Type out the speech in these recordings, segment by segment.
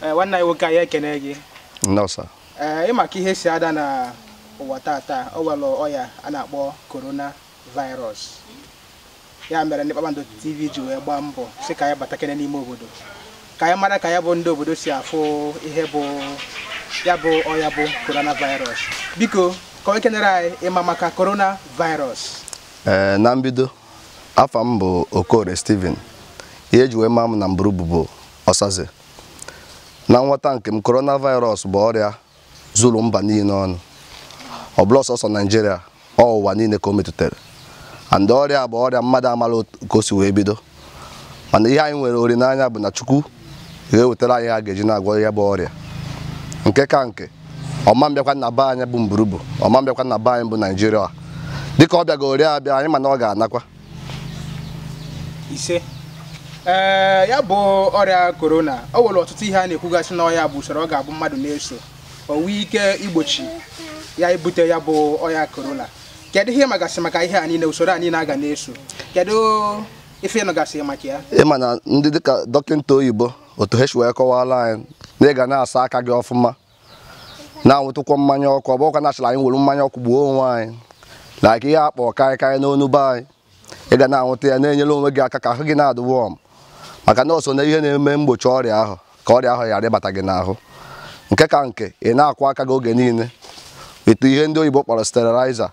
Nwanne anyị nwoke, anyị ekene gị. No, sir. Ee, ịma ka ihe si ada na ụwa tata, o nwere ọya a na-akpọ corona virus. Ya mere ndị Kpakpando TV ji wee gbaa mbọ sị ka anyị batakene n'ime obodo, ka anyị mara ka ya bụ ndị obodo si afụ ihe bụ ya bụ ọya bụ corona virus. Biko, ka o kenere anyị ịma maka corona virus. Ee, na mbido, afa m bụ Okorie Steven. Ihe eji wee maa m na mbụrụ bụbu Ọsaze. Na nghọta nke m, coronavirus bụ ọrịa zuru mba niile ọnụ. Ọ bụla sọsọ Naijiria, ọ ụwa niile ka o metụtara. And ọrịa bụ ọrịa mmadụ amala ka o si wee bido, mana ihe anyị nwere olileanya bụ na Chukwu ga-ewetara anyị ha ga-eji na-agwọ ya bụ ọrịa. Nke ka nke, ọma mbịakwa na be anyị bụ mburubu, ọma mbịakwa na be anyị bụ Naijiria. Dịka ọ bịago ori abịa anyị, mana ọ ga-anakwa. Ise. Ee, ya bụ ọrịa korona, o nwere ọtụtụ ihe a na-ekwugasị na ọya bụ usoro ọ ga-abụ mmadụ na-eso o nwee ike igbochi ya ibute ya bụ ọya korona. Kedu ihe magasị maka ihe a niile, usoro a niile a ga na-eso? Kedu ife ịnụgasị maka ya? Ịma na ndị dịka dọkịta oyibo, otu ha si wee kọwara anyị na ị ga na-asa aka gị ọfụma, na-anwụtụkwa mmanya ọkụ. Ọ bụrụkwa na achọrọ anyị were mmanya ọkụ gbuo onwe anyị, like ihe akpọ karịkarị n'onu be anyị, ị ga na-anwụta ya, na-enyere onwe gị aka ka ahụ gị na-adị warm, maka na o so na ihe na-eme mgbochi ọrịa ahụ, ka ọrịa ahụ ghara ịbata gị n'ahụ. Nke ka nke, ị na-akwụ aka gị oge niile, etu ihe ndị oyibo kpọrọ sterilizer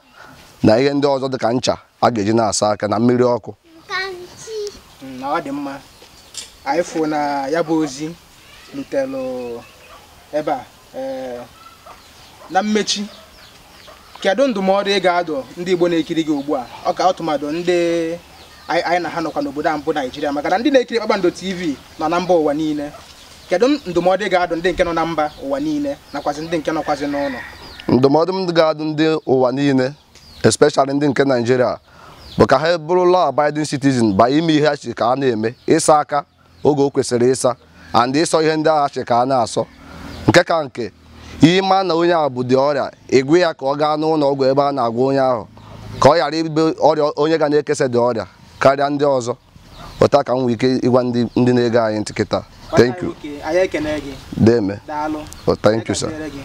na ihe ndị ọzọ dịka ncha a ga-eji na-asa aka na mmiri ọkụ. Na ọ dị mma, anyị fụ na ya bụ ozi lutelụ ebe a. Ee, na mmechi, kedu ndụmọdụ ị ga-adụ ndị Igbo na-ekiri gị ugbu a, ọ ka ọtụmadụ ndị anyị na ha nọkwa n'obodo a mbụ Naijiria, maka na ndị na-ekiri Kpakpando TV nọ na mba ụwa niile? Kedu ndụmọdụ ị ga-adụ ndị nke nọ na mba ụwa niile nakwazi ndị nke nọkwazi n'ụlọ? Ndụmọdụ m ga-adụ ndị ụwa niile, especially ndị nke Naijiria, bụ ka ha bụrụ law abiding citizen ba ime ihe ha si ka a na-eme, ịsa aka oge o kwesịrị ịsa and ịsọ ihe ndị agha si ka a na-asọ. Nke ka nke, ihe ma na onye ahụ bụ dị ọrịa, ịgwụ ya ka ọ gaa n'ụlọ ọgwụ ebe a na-agwọ onye ahụ, ka ọ ghara ibe ọrịa onye ga na-ekesa dị ọrịa karịa ndị ọzọ. Ụta ka m nwee ike ịgwa ndị na-ege anyị ntị kịta. Thank you. Anyị ekene gị. Deme. Daalụ. Oh, thank you, sir. Ekele gị.